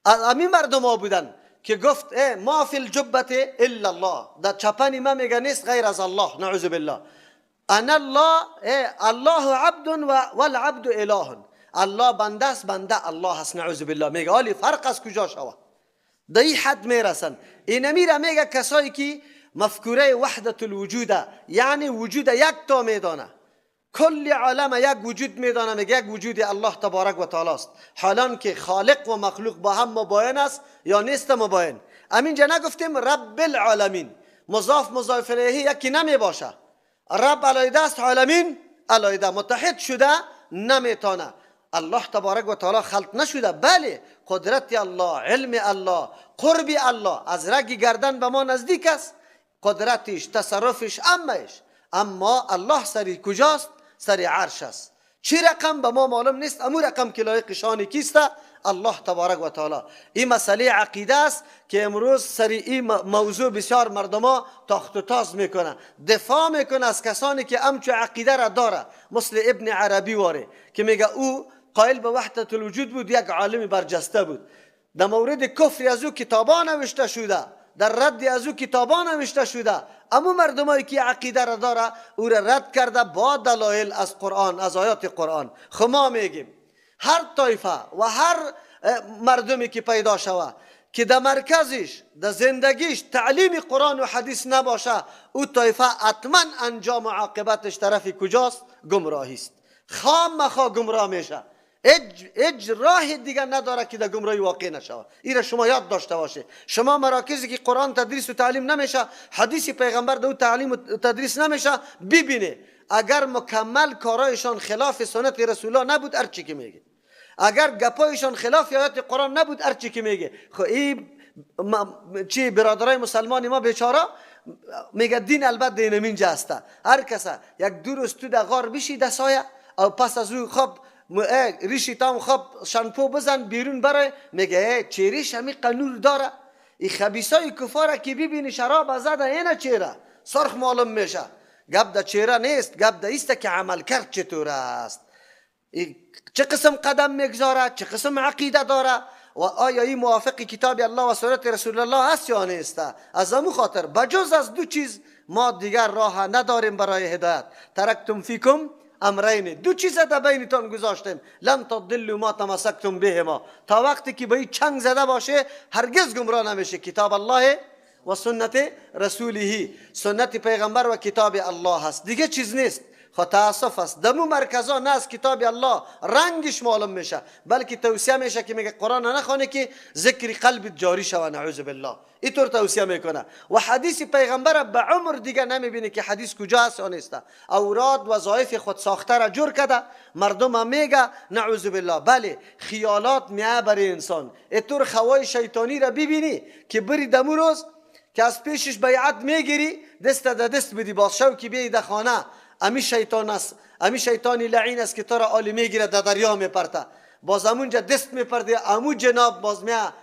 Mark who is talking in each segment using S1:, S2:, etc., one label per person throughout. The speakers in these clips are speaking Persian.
S1: امی مردم ها بودن که گفت ما فی الجبة الا الله، در چپنی ما میگه نیست غیر از الله، نعوذ بالله. انا الله، الله عبد والعبد اله، الله بنده است، بنده الله است، نعوذ بالله. میگه آلی فرق از کجا شوه؟ در این حد میرسن. اینمی را میگه کسایی که مفکوره وحدت الوجود، یعنی وجود یک تا میدانه، کل عالم یک وجود میدانه، میگه یک وجود الله تبارک و تعالی است، حالان که خالق و مخلوق با هم مباین است یا نیست مباین. امینجا نگفتیم رب العالمین، مضاف مضاف الیه یکی نمی باشه، رب علیده است، عالمین علیده، متحد شده نمیتانه. الله تبارک و تعالی خلق نشده، بله قدرت الله، علم الله، قرب الله از رگ گردن به ما نزدیک است، قدرتش، تصرفش، امش، اما الله سری کجاست؟ سری عرش است. چی رقم به ما معلوم نیست، امو رقم که لایق شان کیست؟ الله تبارک و تعالی. این مسئله عقیده است که امروز سری این موضوع بسیار مردما تاخت و تاز میکنه، دفاع میکنه از کسانی که امچو عقیده را داره، مثل ابن عربی واره که میگه او قائل به وحدت الوجود بود، یک عالم برجسته بود، در مورد کفر از او کتابا نوشته شده، در رد از او کتابا نوشته شده، اما مردمایی که عقیده را داره او را رد کرده با دلایل از قرآن، از آیات قرآن. خب ما میگیم هر طایفه و هر مردمی که پیدا شوه که در مرکزش، در زندگیش تعلیم قرآن و حدیث نباشه، او طایفه حتما انجام و عاقبتش طرف کجاست؟ گمراهی است. خام مخا گمراه میشه، اج راه دیگه نداره که در گمراهی واقع نشود. این را شما یاد داشته باشه. شما مراکزی که قرآن تدریس و تعلیم نمیشه، حدیث پیغمبر در او تعلیم و تدریس نمیشه، ببینه اگر مکمل کارایشان خلاف سنت رسول الله نبود، هرچی که میگه، اگر گپایشان خلاف آیات قرآن نبود، هرچی که میگه. خب این چی برادرای مسلمان ما بیچاره میگه دین البته دین اینجا است. هر کس یک دو روز تو در غار بشی در سایه، او پس از او خب ریشی تام خب شامپو بزن بیرون برای، میگه چهرهش همی قنور داره. این خبیثای کفاره که ببینی شراب زده اینه چهره سرخ معلوم میشه. گپ در چهره نیست، گپ در ایست که عمل کرد چطور است، چه قسم قدم میگذاره، چه قسم عقیده داره و آیا این موافق کتاب الله و سنت رسول الله است یا نیست. از امو خاطر بجز از دو چیز ما دیگر راه نداریم برای هدایت. ترکتم فیکم امرین، دو چیز در بینتان گذاشتیم، لن تضلوا ما تمسکتم بهما، تا وقتی که به این چنگ زده باشه هرگز گمراه نمیشه. کتاب الله و سنت رسوله، سنت پیغمبر و کتاب الله هست، دیگه چیز نیست. خب تاسف است دمو مرکزا نه از کتاب الله رنگش معلوم میشه، بلکه توصیه میشه که میگه قرآن نخوانه که ذکر قلب جاری شوه، نعوذ بالله. اینطور توصیه میکنه. و حدیث پیغمبر به عمر دیگه نمیبینه که حدیث کجا است یا نیست. اوراد وظایف خود ساخته را جور کرده، مردم هم میگه نعوذ بالله. بله خیالات میه برای انسان، اینطور خوای شیطانی را ببینی که بری دمو روز که از پیشش بیعت میگیری، دست در دست بدی، باز شو که بیای در خانه، امی شیطان است، امی شیطانی لعین است که تو را آلی میگیره در دریا میپرته، باز امونجا دست میپرده، امو جناب باز میه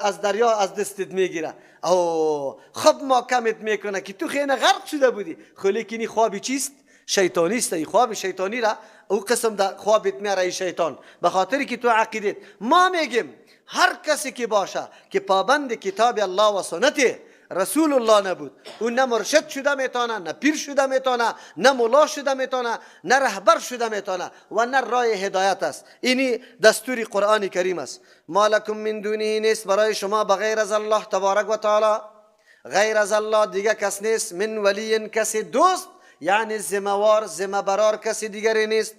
S1: از دریا از دستت میگیره. او خب ما کمت میکنه که تو خیلی غرق شده بودی. خب لیکن این خوابی چیست؟ شیطانی است. این خواب شیطانی را او قسم در خوابت میاره ای شیطان، به خاطر که تو عقیدت. ما میگیم هر کسی که باشه که پابند کتاب الله و سنت رسول الله نبود، او نه مرشد شده میتونه، نه پیر شده میتونه، نه ملا شده میتونه، نه رهبر شده میتونه و نه راه هدایت است. اینی دستور قرآن کریم است. ما لکم من دونه نیست برای شما بغیر از الله تبارک و تعالی، غیر از الله دیگه کس نیست، من ولی کسی دوست، یعنی ذمه‌وار ذمه برار کسی دیگری نیست،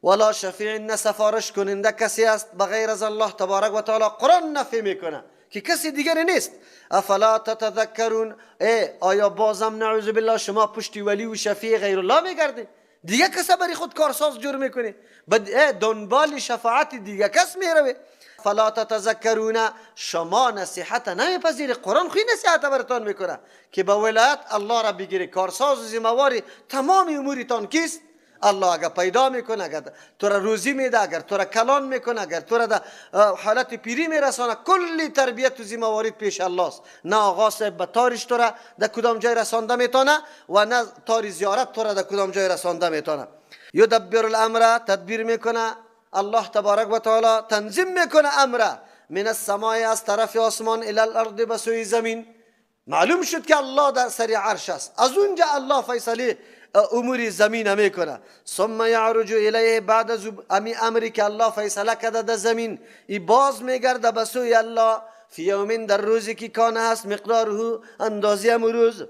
S1: ولا شفیع نه سفارش کننده کسی است بغیر از الله تبارک و تعالی. قرآن نفی میکنه که کسی دیگری نیست. افلا تتذکرون، ای آیا بازم نعوذ بالله شما پشتی ولی و شفیع غیر الله میگردی؟ دیگه کس برای خود کارساز جور میکنی، دنبال شفاعت دیگه کس میروی. فلا تتذکرون، شما نصیحت نمیپذیری. قرآن خیلی نصیحت براتان میکنه که با ولایت الله را بگیری، کارساز و ذمه‌واری تمام امورتان کیست؟ الله. اگر پیدا میکنه، اگر تو را روزی میده، اگر تو را کلان میکنه، اگر تو را در حالت پیری میرسانه، کلی تربیت و ذمه‌واری پیش الله است. نه آقا صاحب به تارش تو را در کدام جای رسانده میتونه و نه تاری زیارت تو را در کدام جای رسانده میتونه. یدبر الامر، تدبیر میکنه الله تبارک و تعالی، تنظیم میکنه امر. من السماء از طرف آسمان الی الارض به سوی زمین. معلوم شد که الله در سر عرش است، از اونجا الله فیصله امور زمین میکنه. ثم یعرج الیه، بعد از امی امری که الله فیصله کرده در زمین، ای باز میگرده به سوی الله. فی یوم، در روزی که کان هست مقداره اندازه امو روز،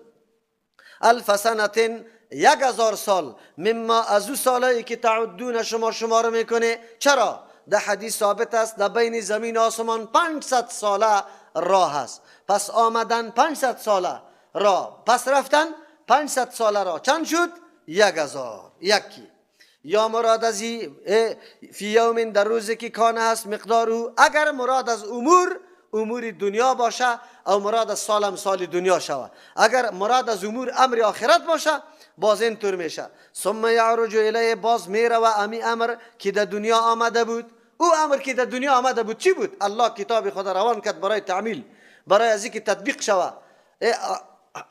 S1: الف سنة 1000 سال، مما از او سالایی که تعدون شما شمار میکنه. چرا؟ در حدیث ثابت است در بین زمین و آسمان 500 ساله راه است. پس آمدن 500 ساله راه، پس رفتن 500 ساله راه، چند شد؟ 1000. یکی یا مراد از فی یوم، در روزی که کان هست مقدار، اگر مراد از امور دنیا باشه او مراد از سالم سال دنیا شوه، اگر مراد از امور امر آخرت باشه باز اینطور میشه. ثم یعرج الیه، باز میره و امی امر که در دنیا آمده بود، او امر که در دنیا آمده بود چی بود؟ الله کتاب خود روان کرد برای تعمیل، برای از اینکه تطبیق شوه،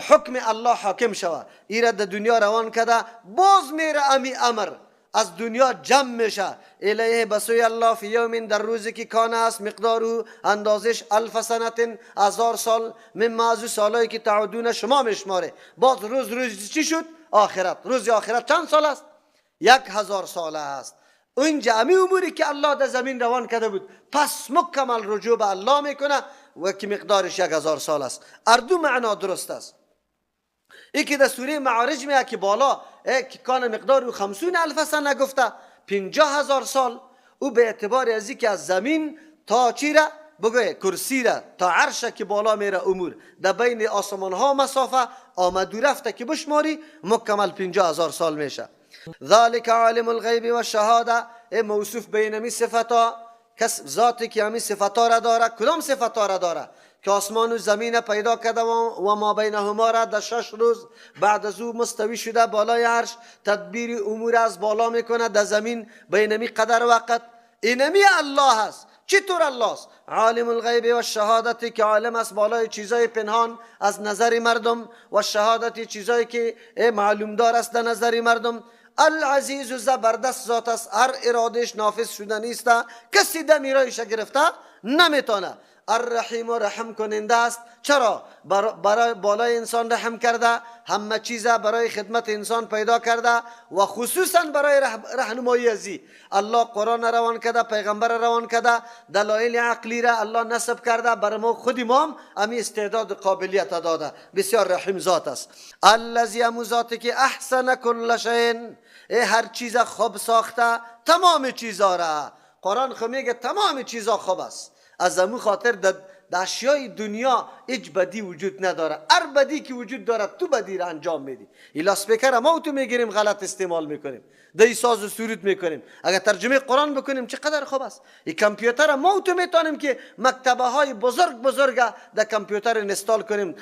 S1: حکم الله حاکم شوه، ایره در دنیا روان کرده، باز میره امی امر از دنیا جمع میشه. الیه به سوی الله، فی یوم، در روزی که کان است مقدار اندازش الف سنة 1000 سال، مما از سالایی که تعدون شما میشماره. باز روز چی شد؟ آخرت. روز آخرت چند سال است؟ 1000 سال است. اونجا امی اموری که الله در زمین روان کرده بود، پس مکمل رجوع به الله میکنه و که مقدارش 1000 سال است. اردو معنا درست است. یکی در سوره معارج میاد که بالا که کان مقدار 50,000 سنه گفته، 50,000 سال، او به اعتبار از که از زمین تا چی را بگوی کرسی را تا عرش که بالا میره امور در بین آسمان ها مسافه آمد و رفته که بشماری مکمل 50,000 سال میشه. ذالک عالم الغیب و الشهاده، موصوف به اینمی صفتا، کس ذاتی که همی صفتا را داره. کدام صفتا را داره؟ که آسمان و زمین پیدا کرده و ما بینهما را در 6 روز، بعد از او مستوی شده بالای عرش، تدبیر امور از بالا میکنه در زمین به اینمی قدر وقت. اینمی الله است. چطور الله است؟ عالم الغیب و الشهادت، که عالم است بالای چیزای پنهان از نظر مردم، و الشهادت چیزایی که معلوم دار است در نظر مردم. العزیز زبردست ذات است، هر ارادهش نافذ شده نیست، کسی دمیرایش گرفته نمیتونه. الرحیم و رحم کننده است. چرا؟ برای بالای انسان رحم کرده، همه چیز برای خدمت انسان پیدا کرده و خصوصا برای رهنمایی ازی الله قرآن روان کرده، پیغمبر روان کرده، دلایل عقلی را الله نصب کرده بر ما، خود امام امی استعداد قابلیت داده. بسیار رحیم ذات است. الذی، امو ذاتی که احسن کل شیء، هر چیز خوب ساخته، تمام چیزا را. قرآن خو میگه تمام چیزا خوب است. از امو خاطر در اشیای دنیا هیچ بدی وجود نداره. هر بدی که وجود داره تو بدی را انجام میدی. این لاسپیکر ما تو میگیریم غلط استعمال میکنیم، دی ساز و سرود میکنیم. اگر ترجمه قرآن بکنیم چقدر خوب است. این کامپیوتر ما تو میتونیم که مکتبه های بزرگ بزرگ در کامپیوتر install کنیم،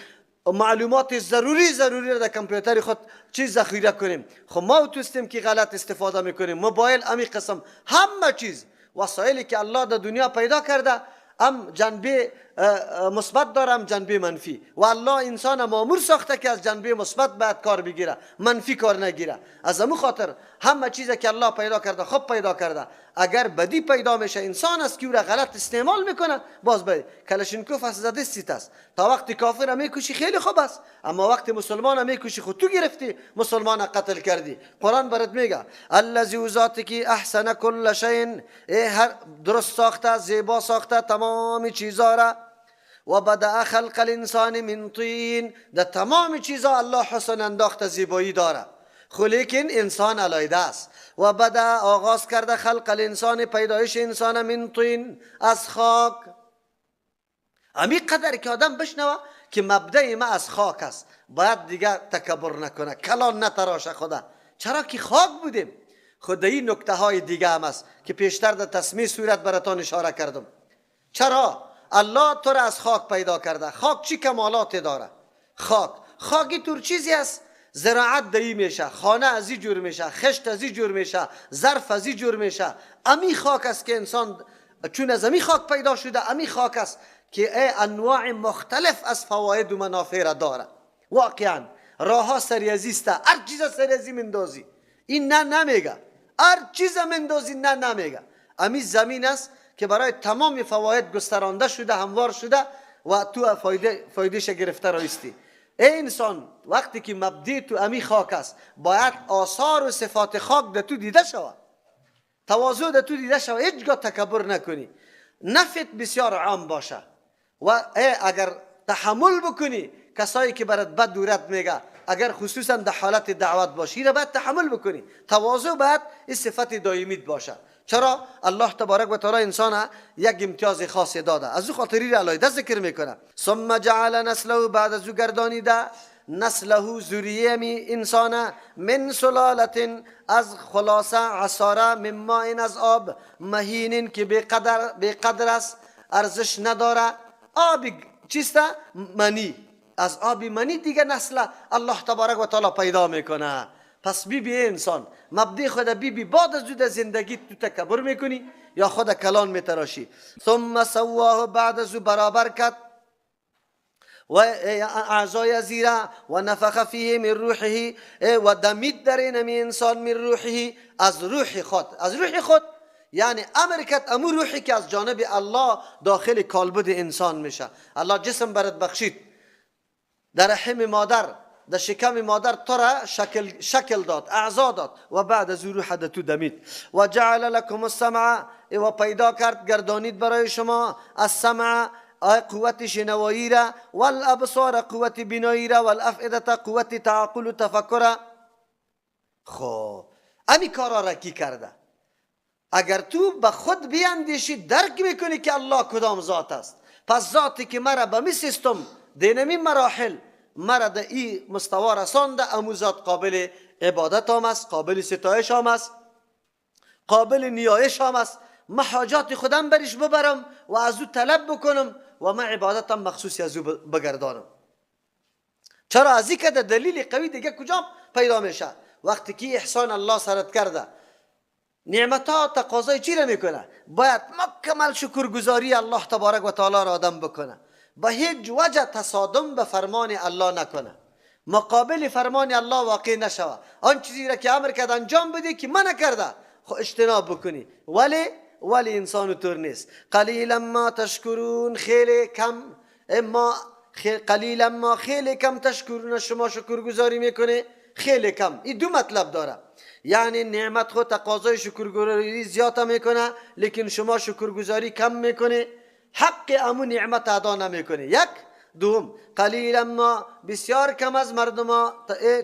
S1: معلومات ضروری را در کامپیوتر خود چیز ذخیره کنیم. خب ما توستیم که غلط استفاده میکنیم. موبایل امی قسم، همه چیز وسایلی که الله در دنیا پیدا کرده هم جنبه مثبت داره هم جنبه منفی، و الله انسان مامور ساخته که از جنبه مثبت باید کار بگیره، منفی کار نگیره. از امو خاطر همه چیزی که الله پیدا کرده خوب پیدا کرده، اگر بدی پیدا میشه انسان است که او را غلط استعمال میکنه. باز بدی کلشینکوف از زده سیت است، تا وقتی کافر میکشی خیلی خوب است، اما وقتی مسلمان میکشی خود تو گرفتی، مسلمان قتل کردی. قرآن برات میگه الذی، ذاتی که احسن کل شیء، هر درست ساخته، زیبا ساخته تمام چیزا را. و بدأ خلق الانسان من طین، در تمام چیزا الله حسن انداخته، زیبایی داره، خو لیکن انسان علیده است. و بدأ آغاز کرده خلق الانسان، پیدایش انسان، من طین، از خاک. امی قدر که آدم بشنوه که مبدأ ما از خاک است، باید دیگه تکبر نکنه، کلان نتراشه خدا، چرا که خاک بودیم. خود این نکته های دیگه هم است که پیشتر در تسمیه صورت براتان اشاره کردم. چرا الله تو را از خاک پیدا کرده؟ خاک چی کمالات داره؟ خاک طور چیزی است، زراعت دهی میشه، خانه ازی جور میشه، خشت ازی جور میشه، ظرف ازی جور میشه. امی خاک است که انسان چون از امی خاک پیدا شده، امی خاک است که انواع مختلف از فواید و منافع را داره. واقعا راه ها سریازی است، هر چیز سریازی مندازی این نه نمیگه، هر چیز مندازی نه نمیگه. امی زمین است که برای تمام فواید گسترانده شده، هموار شده و تو فایدهش گرفته رایستی. ای انسان، وقتی که مبدی تو امی خاک است، باید آثار و صفات خاک در تو دیده شود، تواضع در تو دیده شود، هیچگاه تکبر نکنی، نفت بسیار عام باشه و اگر تحمل بکنی کسایی که برات بد و رد میگه، اگر خصوصا در حالت دعوت باشی، را باید تحمل بکنی. تواضع باید این صفت دائمیت باشه. چرا؟ الله تبارک و تعالی انسان یک امتیاز خاص داده، از او خاطری را علیحده ذکر میکنه. ثم جعل نسله، بعد از او گردانیده نسله ذریه می انسان، من سلالت از خلاصه عصاره، من ماء از آب، مهین که بی قدر است، ارزش نداره. آب چیست؟ منی. از آب منی دیگه نسل الله تبارک و تعالی پیدا میکنه. پس بی بی انسان، مبدی خود بی بی، بعد از او زندگی تو تکبر میکنی یا خود کلان میتراشی. ثم سواه، بعد از او برابر کرد و اعضای زیره، و نفخ فیه من روحه، و دمید در این انسان من روحه، از روح خود، از روح خود یعنی امر کرد امو روحی که از جانب الله داخل کالبد انسان میشه. الله جسم برات بخشید، در رحم مادر، در شکم مادر تو را شکل داد، اعضا داد و بعد از روح در تو دمید. و جعل لکم السمع، و پیدا کرد گردانید برای شما السمع قوت شنوایی را، والابصار قوت بینایی را، والافئده قوت تعقل و تفکر. خب امی کارا را کی کرده؟ اگر تو به خود بیاندیشی درک میکنی که الله کدام ذات است. پس ذاتی که مرا به می سیستم دینمی مراحل مرا در ای مستوا رسانده، امو ذات قابل عبادت هم است، قابل ستایش هم است، قابل نیایش هم است. ما حاجات خودم برش ببرم و از او طلب بکنم و ما عبادتم مخصوصی از او بگردانم. چرا؟ از این که دلیل قوی دیگه کجا پیدا میشه؟ وقتی که احسان الله سرت کرده، نعمت ها تقاضای چی را میکنه؟ باید مکمل شکرگزاری الله تبارک و تعالی را آدم بکنه، به هیچ وجه تصادم به فرمان الله نکنه، مقابل فرمان الله واقع نشوه. آن چیزی را که امر کرد انجام بده که من نکرده خب اجتناب بکنی، ولی انسان طور نیست. قلیلا ما تشکرون، خیلی کم، اما قلیلا ما خیلی کم تشکرون، شما شکرگزاری میکنه خیلی کم. این دو مطلب داره، یعنی نعمت خود تقاضای شکرگزاری زیاد میکنه، لیکن شما شکرگزاری کم میکنه، حق امو نعمت ادا نمیکنه. یک. دوم، قلیلا ما بسیار کم از مردم ها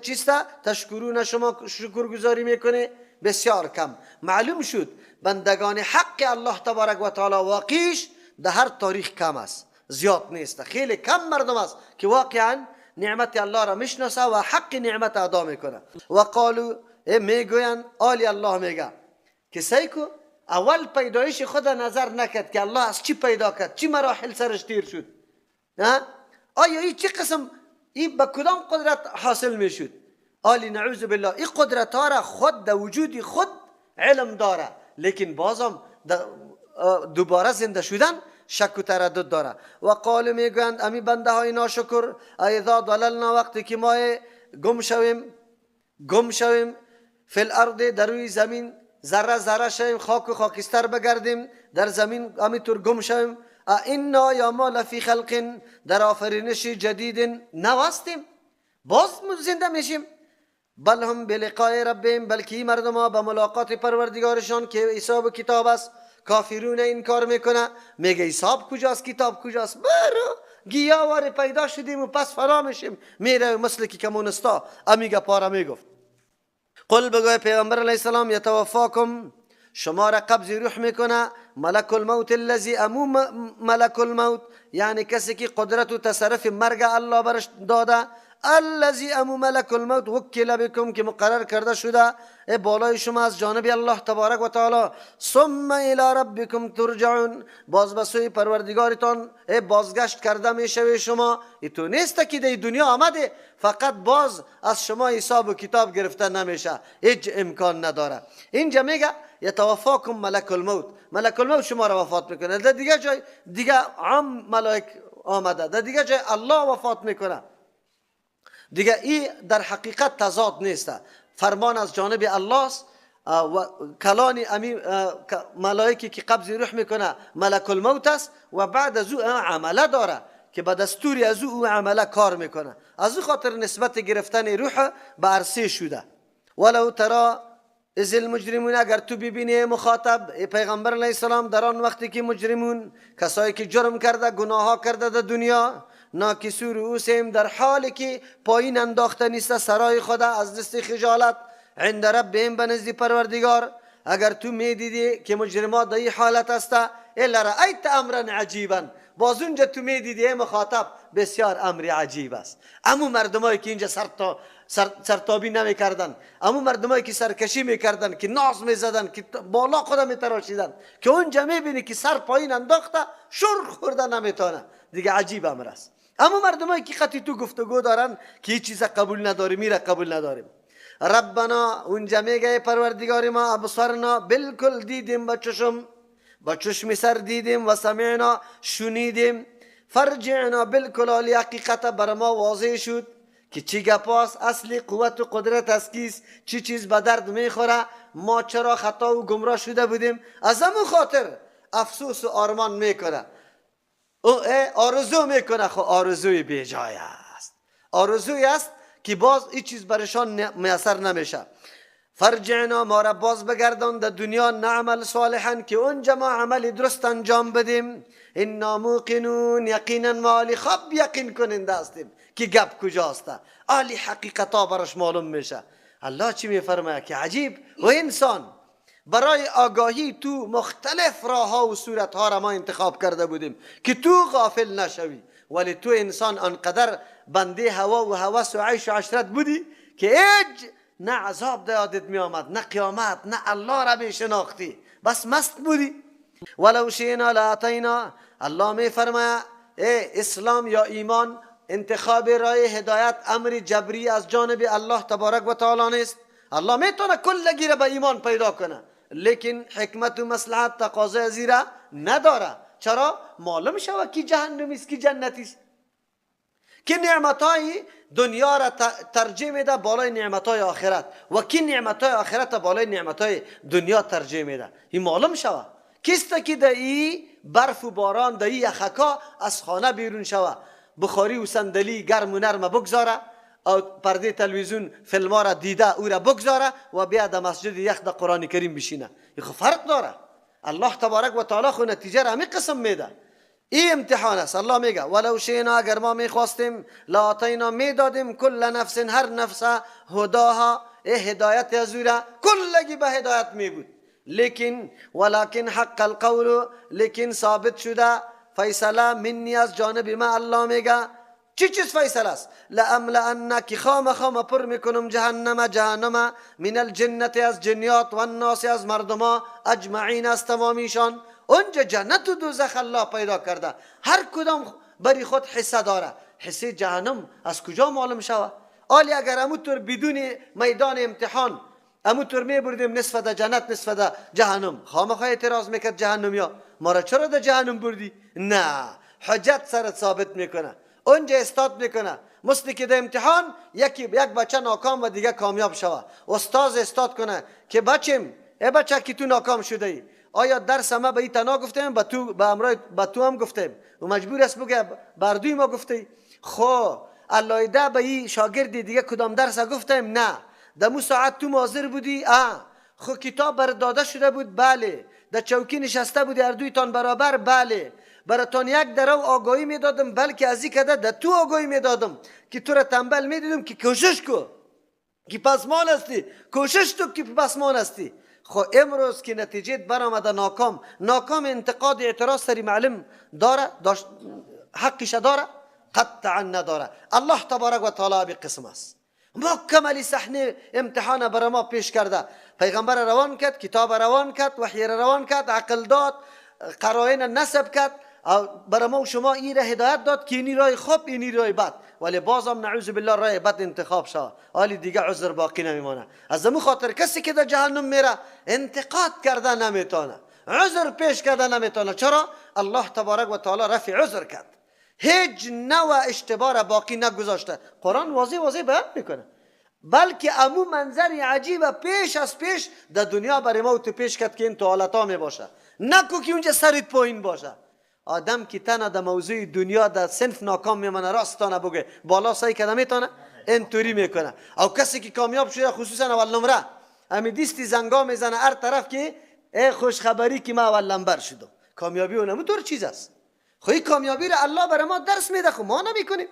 S1: چیست؟ تشکرون، شما شکرگزاری میکنه بسیار کم. معلوم شد بندگان حق الله تبارک و تعالی واقعیش در هر تاریخ کم است، زیاد نیست، خیلی کم مردم است که واقعا نعمت الله را میشناسه و حق نعمت ادا میکنه. و قالو، میگوین آلی الله میگه که سیکو اول پیدایش خود نظر نکرد که الله از چی پیدا کرد، چی مراحل سرش تیر شد، آیا این چی قسم، این به کدام قدرت حاصل میشد؟ آلی نعوذ بالله این قدرت ها را خود در وجود خود علم داره، لیکن بازم دوباره زنده شدن شک و تردد داره. و قالو میگویند امی بنده های ناشکر، اذا ضللنا، وقتی که ما گم شویم، فی الارض در روی زمین، ذره ذره شویم، خاک و خاکستر بگردیم در زمین، همینطور گم شویم، اینا یا ما لفی خلق، در آفرینش جدید نو هستیم، باز زنده میشیم. بل هم بلقاء ربهم، بلکه مردم ها به ملاقات پروردگارشان که حساب و کتاب است، کافرون این کار میکنه، میگه حساب کجاست، کتاب کجاست، برو گیاوار پیدا شدیم و پس فرا میشیم، میره مثل که کمونستا امیگه پارا میگفت. قل، بگوی پیغمبر علیه السلام، یتوفاکم، شما را قبض روح میکنه ملک الموت الذی، امو ملک الموت یعنی کسی که قدرت و تصرف مرگ الله برش داده، الذی امو ملک الموت وکل بكم، که مقرر کرده شده بالای شما از جانب الله تبارک و تعالی. ثم الی ربکم ترجعون، باز به سوی پروردگارتان بازگشت کرده میشوی شما. تو نیست که در دنیا آمده فقط باز از شما حساب و کتاب گرفته نمیشه، هیچ امکان نداره. اینجا میگه یتوفاکم ملک الموت، ملک الموت شما را وفات میکنه. در دیگه جای دیگه عام ملائک آمده، در دیگه جای الله وفات میکنه. دیگه این در حقیقت تضاد نیست، فرمان از جانب الله است. و کلان ملائکی که قبض روح میکنه ملک الموت است و بعد از او عمله داره که به دستور از او عمله کار میکنه. از او خاطر نسبت گرفتن روح به عرصه شده. ولو ترى اذ المجرمون، اگر تو ببینی مخاطب ای پیغمبر علیه السلام در آن وقتی که مجرمون، کسایی که جرم کرده، گناه ها کرده در دنیا، ناکسو رؤوسهم، در حالی که پایین انداخته نیست سرای خدا از دست خجالت، عند ربهم، به نزد پروردگار، اگر تو میدیدی که مجرمات در این حالت است، الا رأیت امرا عجیبا، باز اونجا تو میدیدی ای مخاطب بسیار امر عجیب است. امو مردمایی که اینجا سرتابی نمیکردن، امو مردمایی که سرکشی میکردن، که ناز میزدن، که بالا خدا میتراشیدن، که اونجا میبینی که سر پایین انداخته شر خورده نمیتونه، دیگه عجیب امر است. امو مردمایی که قطعی تو گفتگو دارن که هیچ چیز قبول نداریم، میره قبول نداریم. ربنا، اونجا میگه پروردگار ما، ابصرنا، بالکل دیدیم با چشم، با چشم سر دیدیم، و سمعنا، شنیدیم، فرجعنا، بالکل علی حقیقت بر ما واضح شد که چی گپاس، اصلی قوت و قدرت از کیست، چی چیز به درد میخوره، ما چرا خطا و گمراه شده بودیم. از همون خاطر افسوس و آرمان میکنه، او آرزو میکنه. خب آرزوی بیجای است، آرزوی است که باز این چیز برشان میسر نمیشه. فرجعنا، ما را باز بگردان در دنیا، نعمل صالحا، که اونجا ما عمل درست انجام بدیم. انا موقنون، یقینا ما عالی خوب یقین کننده هستیم که گپ کجاست، عالی حقیقتا براش معلوم میشه. الله چی میفرماید که عجیب، و انسان برای آگاهی تو مختلف راه ها و صورت ها را ما انتخاب کرده بودیم که تو غافل نشوی، ولی تو انسان آنقدر بنده هوا و هوس و عیش و عشرت بودی که هیچ نه عذاب در یادت می آمد، نه قیامت، نه الله را می شناختی، بس مست بودی. ولو شئنا لاتینا، الله می فرماید ای اسلام یا ایمان، انتخاب راه هدایت امر جبری از جانب الله تبارک و تعالی نیست. الله میتونه کلگی را به ایمان پیدا کنه، لیکن حکمت و مصلحت تقاضای زیرا نداره. چرا؟ معلوم شود کی جهنمی است کی جنتی است، که نعمتهای دنیا را ترجیح میده بالای نعمتهای آخرت و کی نعمتهای آخرت بالای نعمتهای دنیا ترجیح میده. این معلوم شود کیست که در ای برف و باران، در ای یخکا از خانه بیرون شود، بخاری و صندلی گرم و نرم بگذاره، او پرده تلویزیون فیلم را دیده او را بگذاره و بیا در مسجد یخ در قرآن کریم بشینه. این خو فرق داره. الله تبارک و تعالی خو نتیجه را همی قسم میده. این امتحان است. الله میگه ولو شئنا، اگر ما میخواستیم، لاتینا، میدادیم، کل نفس، هر نفس، هداها، هدایت از او را کلگی به هدایت میبود، لیکن ولکن حق القول، لیکن ثابت شده فیصله منی از جانب ما. الله میگه چی چیز فیصله است؟ لاملأن، که خام خام پر میکنم جهنم، جهنم، من الجنت، از جنیات، و الناس، از مردما، اجمعین، از تمامیشان. اونجا جنت و دوزخ الله پیدا کرده، هر کدام بری خود حصه داره. حصه جهنم از کجا معلوم شوه؟ آلی اگر اموتور بدون میدان امتحان اموتور می بردیم نصف ده جنت نصف ده جهنم، خامخواه اعتراض میکرد جهنم یا ما را چرا ده جهنم بردی؟ نه، حجت سرت ثابت میکنه، اونجا استاد میکنه. مثل که در امتحان یک بچه ناکام و دیگه کامیاب شوه، استاد استاد کنه که بچم، ای بچه که تو ناکام شده ای، آیا درس ما به این تنها گفتیم، به تو به تو هم گفتیم، و مجبور است بگه بردوی ما گفتی. خب علایده به این شاگرد دیگه کدام درس گفتیم؟ نه، دمو ساعت تو حاضر بودی؟ خب کتاب بر داده شده بود؟ بله. در چوکی نشسته بودی اردویتان برابر؟ بله. براتان یک درو آگاهی میدادم، بلکه از این کده در تو آگاهی میدادم که تو را تنبل میدیدم که کوشش کو که پسمان هستی، کوشش تو که پسمان هستی. خب امروز که نتیجه برآمده ناکام، ناکام انتقاد اعتراض سری معلم داره، داشت حقش داره؟ قطعا نداره. الله تبارک و تعالی به قسم است، مکملی صحنه امتحان برای ما پیش کرده. پیغمبر روان کرد، کتاب روان کرد، وحی روان کرد، عقل داد، قرائن نصب کرد، برای ما و شما این را هدایت داد که اینی رای خوب اینی رای بد، ولی بازم نعوذ بالله رای بد انتخاب شد. حالی دیگه عذر باقی نمیمانه. از همون خاطر کسی که در جهنم میره انتقاد کرده نمیتونه، عذر پیش کرده نمیتونه. چرا؟ الله تبارک و تعالی رفع عذر کرد، هیچ نوع اشتباه را باقی نگذاشته. قرآن واضح واضح بیان میکنه. بلکه امو منظر عجیب پیش از پیش در دنیا برای ما تو پیش کرد که این تو حالتا می باشه، نکو که اونجا سرت پایین باشه. آدم که تنها در موضوع دنیا در صنف ناکام میمانه، راستانه بگه بالا سعی کرده میتونه اینطوری میکنه. او کسی که کامیاب شده، خصوصا اول نمره، همی دیستی زنگا میزنه هر طرف که ای خوشخبری که ما اول نمبر شدم. کامیابی اونم طور چیز است. خو این کامیابی را الله برای ما درس میده، خو ما نمیکنیم.